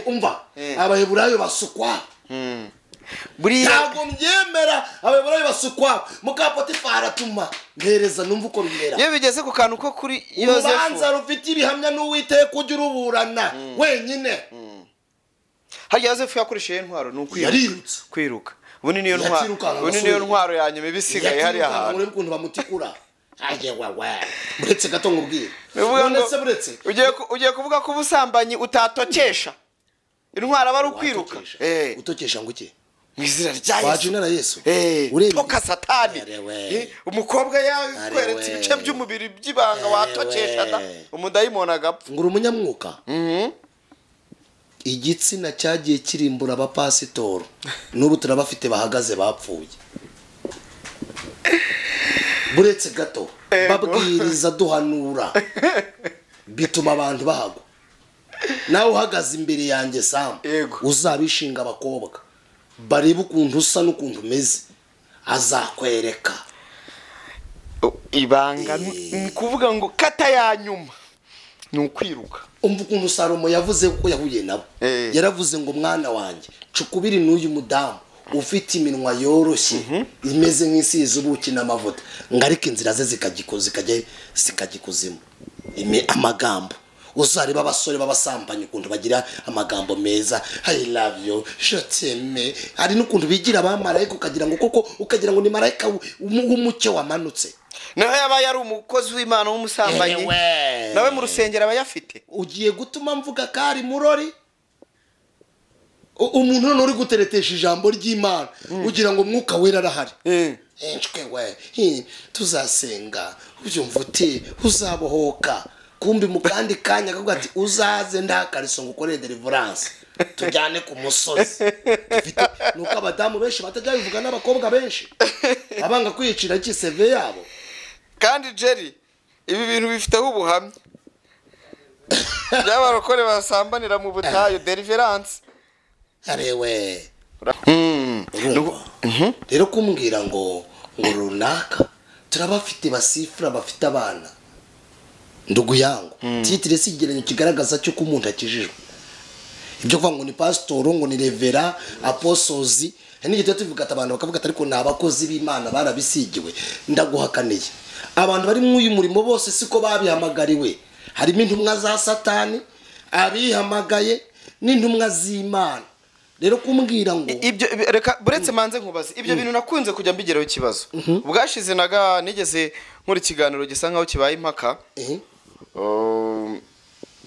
umva Abaheburayo basukwa. Ntabwo mbyemera, Abaheburayo basukwa. Muka Potifari atuma mpereza numva uko bimera. Iyo bigeze ku kantu ko kuri Yosefu, urubanza rufite ibihamya n'Uwiteka ujya uruburana wenyine. Harya Yosefu yakoresheje intwaro ni ukwiruka. Yarirutse. Kwiruka. Ubu niyo ntwaro, ubu niyo ntwaro ya nyuma ibisigaye hari ahantu. Urebe ukuntu bamutikura. Aje wawe. Buretse gato ngubwire. None se buretse ugiye kuvuga ko ubusambanyi utatokesha. Intwaro aba ari ukwiruka. Utokesha ngo iki? Mu izina rya Yesu. Wajina na Yesu. Toka Satani. Umukobwa yakweretse ibice by'umubiri by'ibanga watokesha da. Umudayimoni agapfa. Ngura umunyamwuka. Igitsina cyagiye kirimbura abapasitoro, n'ubu turabafite bahagaze bapfuye. Buretse gato babwiriza duhanura bituma abantu bahagwa. Nawe uhagaze imbere yanjye Sam, uzabishinga abakobwa barebe ukuntu usa n'ukuntu umeze, azakwereka ibanga. Ni kuvuga ngo kata ya nyuma ni ukwiruka. Umva ukuntu Salomo yavuze ko yahuye nabo. Yaravuze ngo mwana wanjye cukubiri n'uyu mudamu ufite iminwa yoroshye imeze nk'isize ubuki n'amavuta, ngo ariko inzira ze zikajya ikuzimu. Amagambo uzareba abasore b'abasambanyi ukuntu bagira amagambo meza, I love you, je t'aime. Hari n'ukuntu bigira abamarayika ukagira ngo koko, ukagira ngo ni marayika w'umucyo wamanutse. Naho yaba yari umukozi w'Imana w'umusambanyi, nawe mu rusengero aba yafite. Ugiye gutuma mvuga kari murori umuntu none uri guteretesha ijambo ry'Imana ugira ngo mwuka wera arahari. Enshwe we, tuzasenga ubyumva uti uzabohoka. Kumbi mu kandi kanya akavuga ati uzaze ndakariso ngo ukore deliverance tujyane ku musozi. Dufite nuko abadamu benshi batajya bivuga n'abakobwa benshi abanga kwiyicira iki CV yabo. Kandi Jerry ibi bintu bifiteho ubuhamya by'abarokore basambanira mu butayu deliverance. Arewe. Rero kumbwira ngo runaka turabafite basifura bafite abana, ndugu yangu, titre si ikigereranyo kigaragaza cyo ko umuntu akijijwe. Ibyo kuvuga ngo ni pasitoro, ngo ni revera, aposozi, hari n'igihe tuba tubivuga ati abantu bakavuga ati ariko ni abakozi b'Imana barabisigiwe. Ndaguhakaniye, abantu bari muri uyu murimo bose siko babihamagariwe. Harimo intumwa za Satani abihamagaye n'intumwa z'Imana. Rero kumbwira ngo Ibyo reka buretse manze nkubaze, ibyo bintu nakunze kujya mbigeraho ikibazo. Ubwashize naga nigeze nkora ikiganiro gisa nkaho kibaye impaka.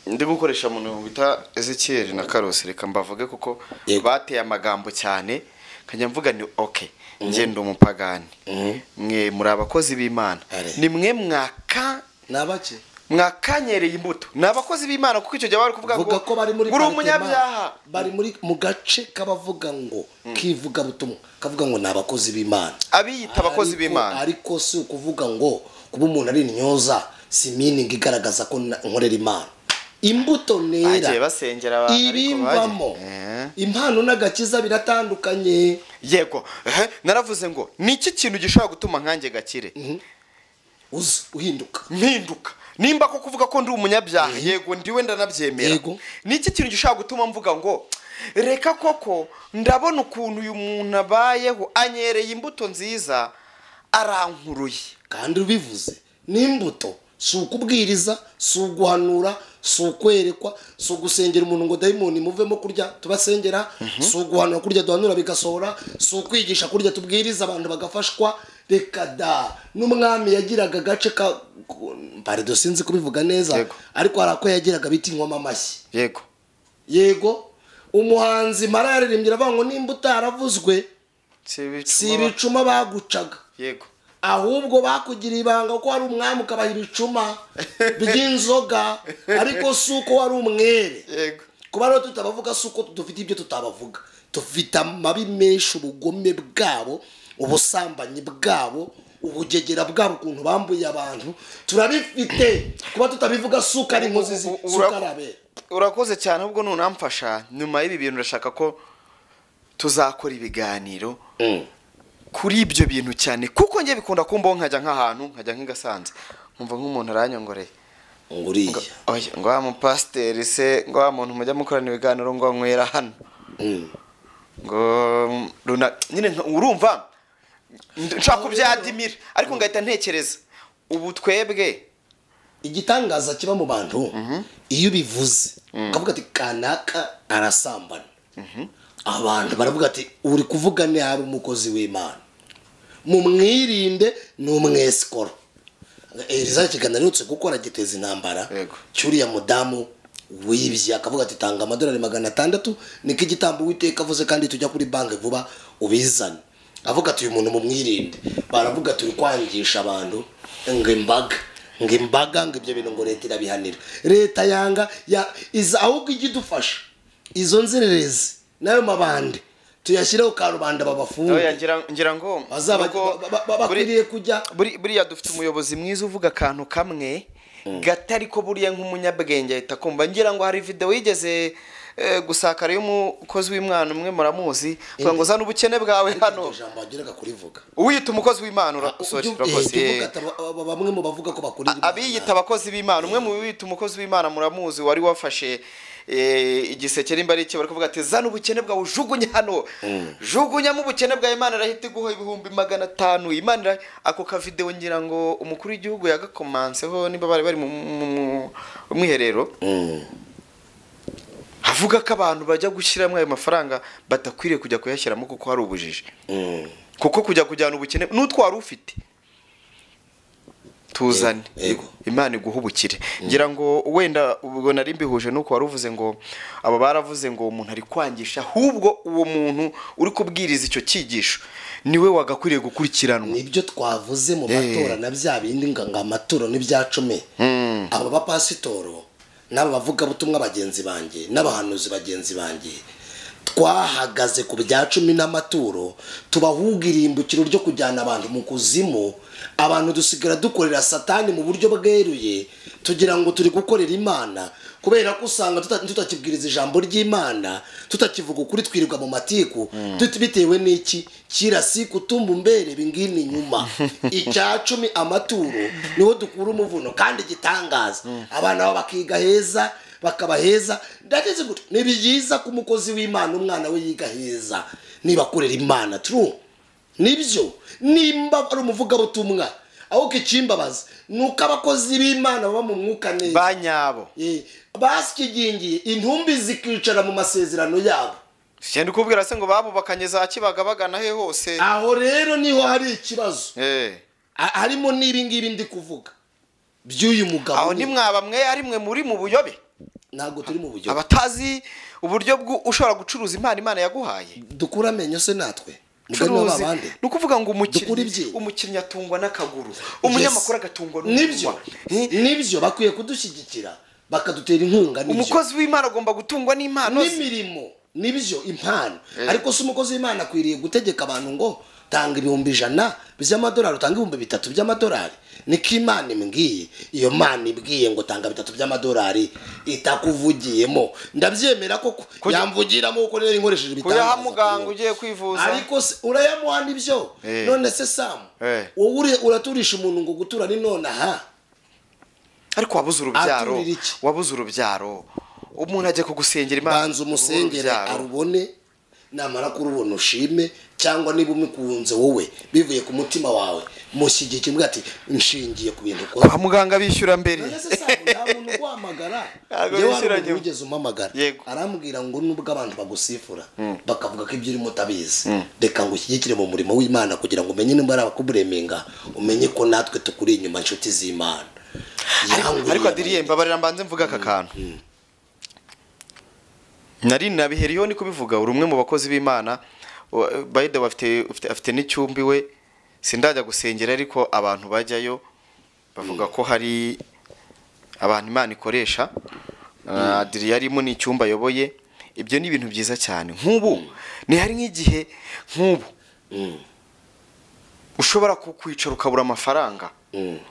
Ndi gukoresha umuntu bita Ezekiel na Karosi, reka mbavuge kuko bateye amagambo cyane, nkajya mvuga ni okay, njye ndi umupagani, mwe muri abakozi b'Imana, ni mwe mwaka nabake mwakanyereye imbuto, ni abakozi b'Imana, kuko icyo gihe bari kuvuga ngo ko bari muri uri umunyabyaha, bari muri mu gace k'abavuga ngo kivuga butumwa, kavuga ngo ni abakozi b'Imana, abiyita abakozi b'Imana. Ariko si ukuvuga ngo kuba umuntu ari intyoza si meaning igaragaza ko nkorera Imana. Imbuto nera basengera abantu ibimbamo impano n'agakiza biratandukanye. Yego, naravuze ngo niki kintu gishobora gutuma nkanjye Gakire uhinduka mpinduka, nimba ko kuvuga ko ndi umunyabyaha, yego ndiwe ndanabyemera, niki kintu gishobora gutuma mvuga ngo reka koko ndabona ukuntu uyu muntu abayeho, anyereye imbuto nziza, arankuruye. Kandi ubivuze n'imbuto si ukubwiriza, si uguhanura, si ukwerekwa, si ugusengera umuntu ngo dayimoni muvemo kurya tubasengera, si uguhanura kurya duhanura bigasohora, si ukwigisha kurya tubwiriza abantu bagafashwa. Reka da, n'umwami yagiraga agace ka pardon sinzi kubivuga neza, ariko hari ako yagiraga biti inkoma amashyi. Yego yego, umuhanzi Mara yaririmbye avuga ngo nimba utaravuzwe si ibicuma bagucaga, yego ahubwo bakugira ibanga ko wari umwami ukabaha ibicuma by'inzoga, ariko si uko wari umwere. Yego, kuba rero tutabavuga si uko dufite ibyo tutabavuga, dufite amabi menshi, ubugome bwabo, ubusambanyi bwabo, ubugegera bwabo, ukuntu bambuye abantu turabifite. Kuba tutabivuga si uko ari inkozi si uko ari abera. Urakoze cyane, ubwo nunamfasha nyuma y'ibi bintu urashaka ko tuzakora ibiganiro kuri ibyo bintu cyane, kuko ngiye bikunda kumbaho nkajya nk'ahantu, nkajya nk'igasanze nkumva nk'umuntu aranyongoreye nguriya, ngo wa mupasiteri se, ngo wa muntu mujya mukorana ibiganiro ngo nywera hano, ngo runa nyine urumva nshaka kubyadimira, ariko ngahita ntekereza ubu twebwe igitangaza kiba mu bantu iyo ubivuze ukavuga ati kanaka arasambana, abantu baravuga ati uri kuvuga nabi umukozi w'Imana, mumwirinde ni umwesikoro. Eliza kiganiro uretse gukora giteza intambara cyuriya mudamu wibye akavuga ati tanga amadolari 600 niko igitambo Uwiteka avuze, kandi tujya kuri banki vuba ubizane. Avuga ati uyu muntu mumwirinde, baravuga turi kwangisha abantu ngo imbaga, ngo imbaga, ngo ibyo bintu ngo leta irabihanira. Leta yanga iza ahubwo ijya idufasha izo nzererezi nayo mabande tuyashyireho karubanda babafunge. Ngira ngo bakwiriye kujya buriya dufite umuyobozi mwiza uvuga akantu kamwe gatari ko buriya nk'umunyabwenge ahita kumva. Ngira ngo hari video yigeze gusakara y'umukozi w'Imana umwe muramuzi, avuga ngo zana ubukene bwawe hano. Ijambo wageraga kurivuga uwiyita umukozi w'Imana urakoze. Bamwe mu bavuga ko bakorera abiyita abakozi b'Imana, umwe mu biyita umukozi w'Imana muramuzi wari wafashe igiseke nimba ari iki, bari kuvuga ati zana ubukene bwawe ujugunye hano, jugunyamo ubukene bwa Imana irahita iguha 500,000. Imana ako ka video ngira ngo umukuru w'igihugu yagakomanseho nimba bari bari mu mwiherero, avuga ko abantu bajya gushyiramo ayo mafaranga badakwiriye kujya kuyashyiramo kuko hari ubujiji, kuko kujya kujyana ubukene n'utwara ufite tuzane Imana iguha ubukire. Ngira ngo wenda ubwo nari mbihuje nuko waruvuze ngo aba baravuze ngo umuntu ari kwangisha, ahubwo uwo muntu uri kubwiriza icyo cyigisho niwe wagakwiriye gukurikiranwa. Nibyo twavuze mu matora na bya bindi ngo amaturo n'ibya 10. Aba bapasitoro n'aba bavuga butumwa bagenzi banjye n'abahanuzi bagenzi banjye twahagaze ku bya 10 n'amaturo, tubahuga irimbukiro ryo kujyana abantu mu kuzimu. Abantu dusigara dukorera Satani mu buryo bweruye tugira ngo turi gukorera Imana, kubera ko usanga tutakibwiriza ijambo ry'Imana, tutakivuga ukuri, twirirwa mu matiku, bitewe n'iki kirasi kutumba umbere bingini nyuma. Icya 10 amaturo niho dukura umuvuno, kandi gitangaza abana babo bakiga heza, bakaba heza. Ndageze gute, ni byiza ko umukozi w'Imana umwana we yiga heza niba akorera Imana true, nibyo. Nimba ari umuvugabutumwa, aho kikimbabaza nuko abakozi b'Imana baba mu mwuka neza banyabo basikigingiye intumbi zikicara mu masezerano yabo. Sigenda ukubwira se ngo babubakanye za Kibagabaga he hose. Aho rero niho hari ikibazo. Harimo n'ibi ngibi ndi kuvuga by'uyu mugabo. Aho ntimwaba mwe ari mwe muri mu buyobe. Ntabwo turi mu buyobe. Abatazi uburyo ushobora gucuruza impano Imana yaguhaye. Dukura amenyo se natwe. Nukuvuga ngo umukinnyi atungwa n'akaguru, umunyamakuru agatungwa n'umunwa. Nibyo bakwiye kudushyigikira bakadutera inkunga. Nibyo umukozi w'Imana agomba gutungwa n'impano n'imirimo. Nibyo impano. Ariko se umukozi w'Imana akwiriye gutegeka abantu ngo tanga 100,000 by'amadolari, utanga 3,000 by'amadolari? Niko Imana imbwiye. Iyo Mana ibwiye ngo tanga 3 by'amadolari itakuvugiyemo, ndabyemera koko yamvugiramo kuko rero inkoresheje ibitangaza. Kuyaha muganga ugiye kwivuza, ariko urayamuha nibyo. None se Sam, wowe uraturisha umuntu ngo gutura ni none aha, ariko wabuze urubyaro, wabuze urubyaro, umuntu ajya kugusengera Imana, banza umusengere arubone, namara kurubona ushime, cyangwa niba umukunze wowe bivuye ku mutima wawe mushyigikire mbwa ati nshingiye ku bintu ukora. Kwa muganga bishyura mbere. Nta muntu uguhamagara, yewe ugeze umamagara arambwira ngo nubwo abantu bagusifura bakavuga ko ibyo urimo utabizi, reka ngo ushyigikire mu murimo w'Imana kugira ngo umenye nimba ari abakuburemenga, umenye ko natwe tukuri inyuma inshuti z'Imana. Ariko Adrien, mbabarira mbanze mvuga aka kantu. Nari nabiheriyo ni kubivuga, uri umwe mu bakozi b'Imana. By the way, afite n'icyumbi we, sindajya gusengera ariko abantu bajyayo bavuga ko hari abantu Imana ikoresha. Adrien arimo n'icyumba ayoboye. Ibyo ni ibintu byiza cyane. Nk'ubu ni hari nk'igihe nk'ubu ushobora kukwicara ukabura amafaranga,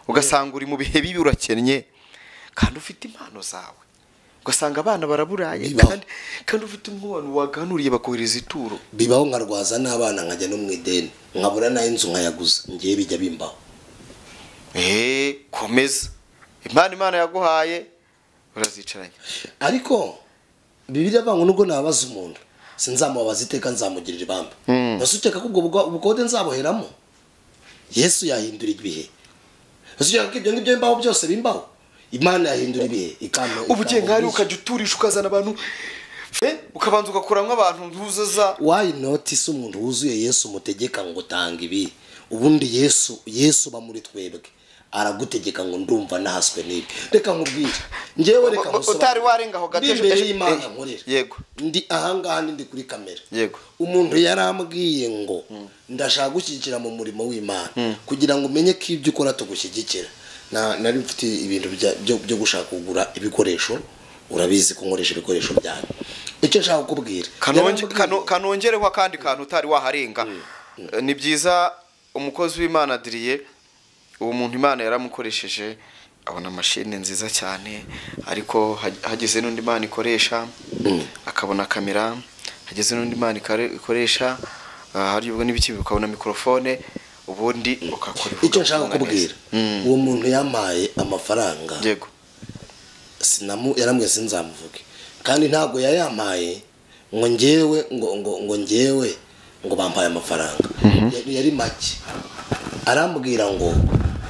ugasanga uri mu bihe bibi, urakennye kandi ufite impano zawe, ugasanga abana baraburaye kandi ufite umwana waganuriye bakohereza ituro. Bibaho nkarwaza n'abana nkajya no mu ideni, nkabura n'inzu nkayaguza, ngiye bijya bimbaho. Komeza impano Imana yaguhaye urazicaranye. Ariko Bibiliya ivuga ngo nubwo nabaza umuntu sinzamubaza iteka, nzamugirira ibamba. Nasukeka ko ubwo bukode nzaboheramo. Yesu yahindura ibihe. Nasukeka ko ibyo ngibyo bimbaho byose bimbaho. Imana yahindura ibihe ikama. Ubugenga hari ukajya uturisha ukazana abantu, ukabanza ugakuramwe abantu ntuzaza. Why not se umuntu wuzuye Yesu mutegeka ngo tanga ibi? Ubundi Yesu ba muri twebwe aragutegeka ngo ndumva nahaswe nibi. Reka nkubwire, njyewe reka nkusobanurire. Utari warenga aho gato imbere y'Imana nkorera. Yego. Ndi ahangaha ndi kuri kamera. Yego. Umuntu yarambwiye ngo ndashaka gushyigikira mu murimo w'Imana kugira ngo umenye ko ibyo ukora tugushyigikira. Nari mfite ibintu byo gushaka kugura ibikoresho, urabizi ko nkoresha ibikoresho byanyu. Icyo nshaka kukubwira, kanongereho akandi kantu utari waharenga. Ni byiza umukozi w'Imana Adrien, uwo muntu Imana yaramukoresheje abona mashine nziza cyane, ariko hageze n'undi Imana ikoresha akabona kamera, hageze n'undi Imana ikoresha hari ubwo n'ibiki ukabona microphone, ubundi ukakora. Icyo nshaka kukubwira, uwo muntu yamaye amafaranga. Yego. Sinamu yaramwe sinzamuvuge, kandi ntago yayamaye ngo ngewe ngo ngewe ngo bampaye amafaranga. Yari make. Arambwira ngo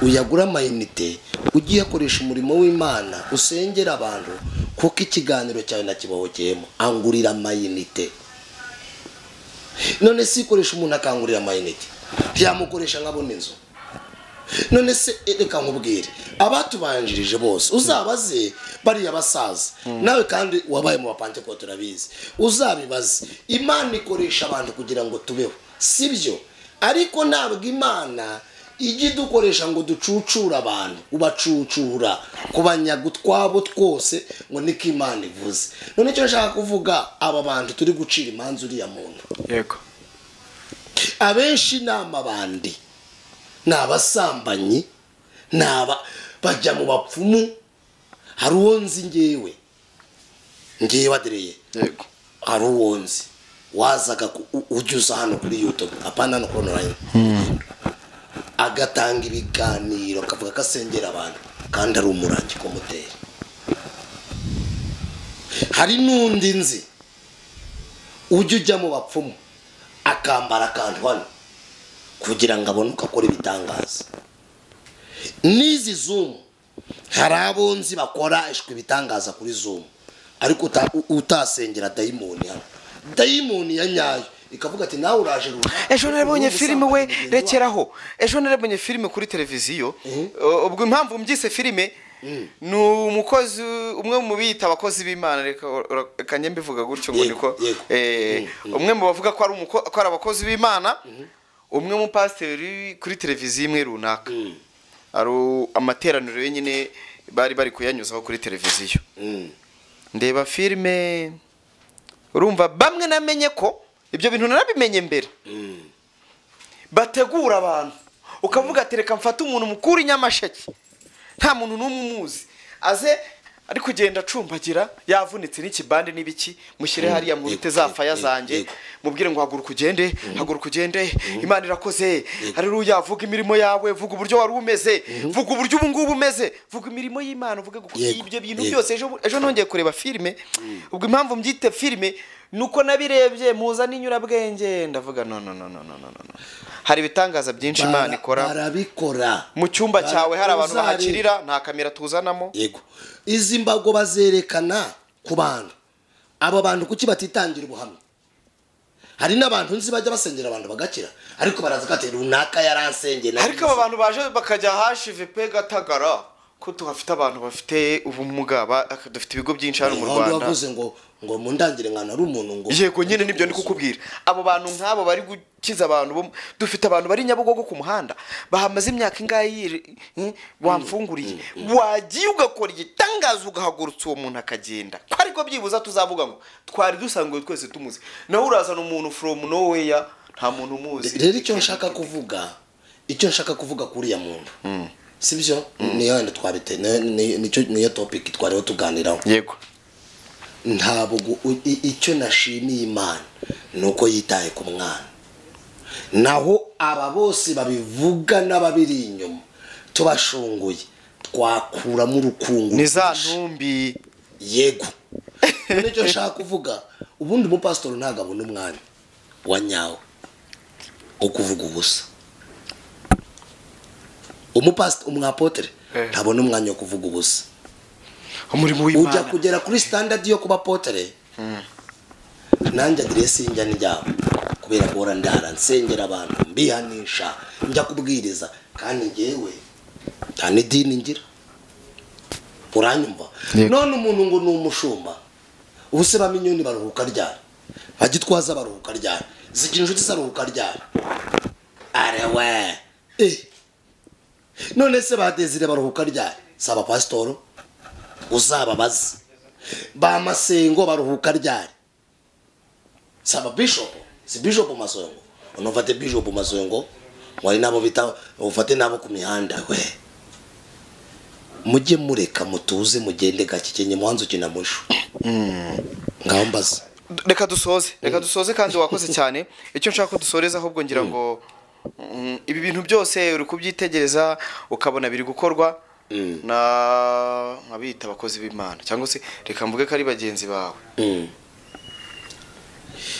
uyagura amayinite ugiye akoresha umurimo w'Imana usengera abantu, kuko ikiganiro cyawe nakibohokeyemo. Angurira amayinite. None se ikoresha umuntu akangurira amayinite, ntiyamukoresha nkabona inzu? None se reka nkubwire, abatubanjirije bose uzabaze bariya basaza, nawe kandi wabaye mu bapantekote urabizi, uzabibaze. Imana ikoresha abantu kugira ngo tubeho, sibyo? Ariko ntabwo Imana ijya idukoresha ngo ducucure abantu, ubacucura kubanyaga utwabo twose ngo niko Imana ivuze. None icyo nshaka kuvuga, aba bantu turi gucira imanza uriya muntu, yego, abenshi ni amabandi, ni abasambanyi, ni aba bajya mu bapfumu. Hari uwo nzi ngewe Adrien, yego, hari uwo nzi wazaga ujya hano kuri YouTube, apana no kuri online, agatanga ibiganiro akavuga ko asengera abantu kandi ari umurangi komutera. Hari n'undi nzi ujya ujya mu bapfumu akambara akantu hano kugira ngo abone uko akora ibitangaza. N'izi Zoom hari abo nzi bakora ibitangaza kuri Zoom, ariko utasengera dayimoni hano, dayimoni ya nyayo ikavuga ati nawe uraje runaka. Ejo narabonye filime we, rekeraho. Ejo narabonye filime kuri televiziyo. Ubwo impamvu mbyise filime ni umukozi umwe mu bita abakozi b'Imana, reka njye mbivuga gutyo ngo niko umwe mu bavuga ko ari abakozi b'Imana, umwe mu pasiteri kuri televiziyo imwe runaka, ari amateraniro yenyine bari kuyanyuzaho kuri televiziyo. Ndeba filime, urumva bamwe namenye ko ibyo bintu narabimenye mbere. Bategura abantu ukavuga ati reka mfate umuntu mukuru Nyamasheke, nta muntu n'umwe umuzi, aze ari kugenda acumbagira yavunitse n'ikibande n'ibiki, mushyire hariya mu bite za faya zanjye, mubwire ngo haguruka ugende, haguruka ugende, Imana irakoze, haleluya, vuga imirimo yawe, vuga uburyo wari umeze, vuga uburyo ubu ngubu umeze, vuga imirimo y'Imana, uvuge ibyo bintu byose. Ejo nongeye kureba filime, ubwo impamvu mbyite filime nuko nabirebye muza n'inyurabwenge, ndavuga no no no no no no. Hari ibitangaza byinshi Imana ikora, barabikora mu cyumba cyawe, hari abantu bahakirira nta kamera tuzanamo. Yego, izi mbago bazerekana ku bantu, abo bantu kuki batitangira ubuhamya? Hari n'abantu nzi bajya basengera abantu bagakira, ariko baraza kati runaka yaransengeye. Ariko abo bantu baje bakajya HVP Gatagara, ko tuhafite abantu bafite ubumuga, dufite ibigo byinshi hano mu Rwanda. Bavuze ngo mundangire nkana ari umuntu ngo yego nyine nibyo ndi kukubwira. Abo bantu nk'abo bari gukiza abantu, dufite abantu bari Nyabugogo ku muhanda bahamaze imyaka ingahe, wamfunguriye, wagiye ugakora igitangaza ugahagurutsa uwo muntu akagenda, ko ariko byibuza tuzavuga ngo twari dusanzwe twese tumuzi, nawe urazana umuntu from nowhere nta muntu umuzi. Rero icyo nshaka kuvuga kuri ya muntu, sibyo, niyo wenda twabite, niyo topic twariho tuganiraho. Yego, ntabwo icyo nashimiye Imana nuko yitaye ku mwana, naho aba bose babivuga n'ababiri inyuma tubashunguye twakuramo urukungu ni za ntumbi. Yego, nicyo nshaka kuvuga. Ubundi umupasitori ntabwo abona umwanya wa nyawe wo kuvuga ubusa. Umupasitori, umwapotere ntabona umwanya wo kuvuga ubusa. Umurimo w'Imana ujya kugera kuri standard yo kuba apotere. Nanjye aderesi njya njya kubera guhora ndara nsengera abantu mbihanisha njya kubwiriza, kandi ngewe nta n'idini ngira, uranyumva? None umuntu ngo ni umushumba, ubu se ba Minyoni baruhuka ryari, bagitwaza baruhuka ryari, zigira inshuti zaruhuka ryari? Arewe none se ba Desire baruhuka ryari? Saba pasitoro uzababaza. Ba Masengo baruhuka ryari? Saba bishop, si bishop Masengo, unofate bishop Masengo wari nabo bita ufate nabo ku mihanda we. Mujye mureka mutuze mugende gakikenye mwanzo kina mushu. Ngaho mbaza. Reka dusoze kandi wakoze cyane. Icyo nshaka ko dusoreza ahubwo ngira ngo ibi bintu byose uri kubyitegereza ukabona biri gukorwa na nkabita abakozi b'Imana, cyangwa se reka mvuge ko ari bagenzi bawe.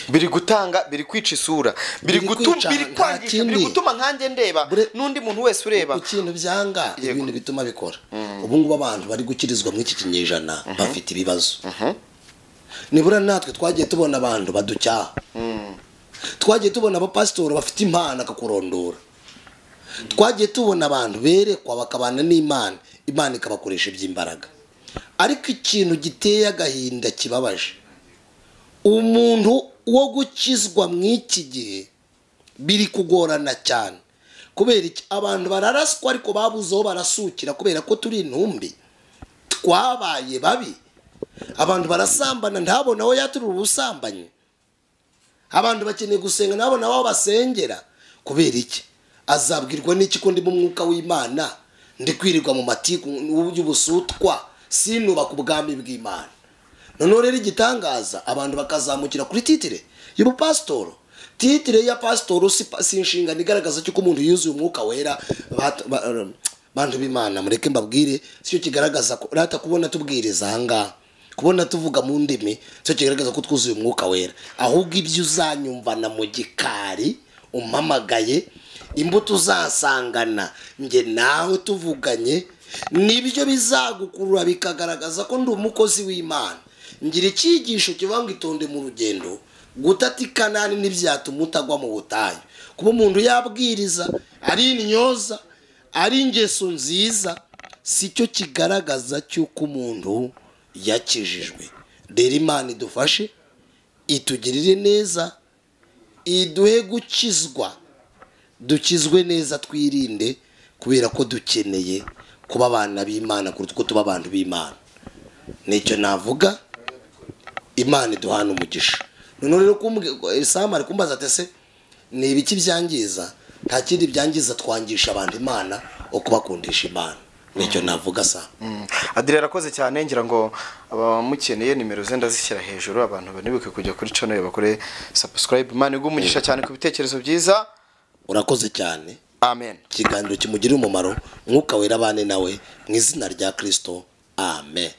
Biri gutanga, biri kwica isura, biri kwangisha, biri gutuma nkanjye ndeba n'undi muntu wese ureba ikintu byanga ibintu bituma bikora. Ubu ngubu abantu bari gukirizwa muri iki kinyejana bafite ibibazo. Nibura natwe twagiye tubona abantu baducyaha, twagiye tubona abapasitori bafite impano akakurondora, twagiye tubona abantu berekwa bakabana n'Imana, Imana ikabakoresha iby'imbaraga. Ariko ikintu giteye agahinda kibabaje, umuntu wo gukizwa mu iki gihe biri kugorana cyane. Kubera iki? Abantu bararaswa ariko babuzeho barasukira, kubera ko turi intumbi, twabaye babi. Abantu barasambana ntabona aho yaturura ubusambanyi, abantu bakeneye gusenga ntabona aho basengera. Kubera iki? Azabwirwa n'iki ko ndi mu mwuka w'Imana, ndi kwirirwa mu matiku y'ubusutwa, sinubaka ubwami bw'Imana? Noneho rero igitangaza, abantu bakazamukira kuri titire y'ubupasitoro. Titire ya pasitoro si inshingano igaragaza ko umuntu yuzuye umwuka wera. Bantu b'Imana mureke mbabwire, sicyo kigaragaza ko rata kubona tubwiriza aha ngaha Kubona tuvuga mu ndimi cyo kigaragaza ko twuzuye umwuka wera. Ahubwo ibyo uzanyumvana mu gikari umpamagaye, imbuto uzasangana njye nawe tuvuganye, nibyo bizagukurura bikagaragaza ko ndi umukozi w'Imana. Ngira icyigisho kivuga ngo itonde mu rugendo, gutata ikanani ntibyatuma utagwa mu butayu. Kuba umuntu yabwiriza ari intyoza, ari ingeso nziza, si cyo kigaragaza cy'uko umuntu yakijijwe. Rero Imana idufashe, itugirire neza, iduhe gukizwa, dukizwe neza, twirinde, kubera ko dukeneye kuba abana b'Imana kuruta uko tuba abantu b'Imana. Nicyo navuga. Imana iduhana umugisha. Noneho rero Sam ari kumbaza ati ese ni ibiki byangiza? Nta kindi byangiza, twangisha abantu Imana ukubakundisha Imana. Nicyo navuga sa. Adrien arakoze cyane, ngira ngo abamukeneye nimero ze ndazishyira hejuru, abantu banibuke kujya kuri channel bakore subscribe. Imana iguhe umugisha cyane ku bitekerezo byiza. Urakoze cyane. Amen. Ikiganiro kimugirira umumaro, Mwuka Wera abane nawe mu izina rya Kristo. Amen.